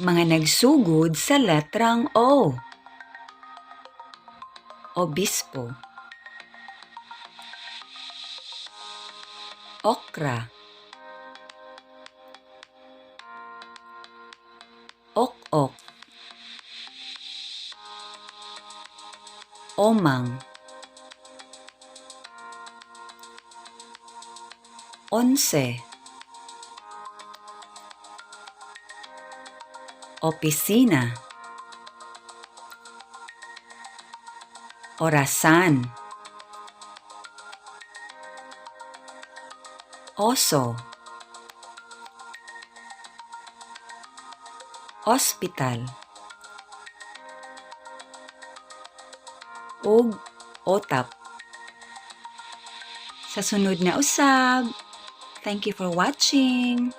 Mga nagsugod sa letrang O. Obispo. Okra. Ok-ok. Omang. 11. Opisina. Orasan. Oso. Ospital. Ug otap. Sa sunod na usab. Thank you for watching.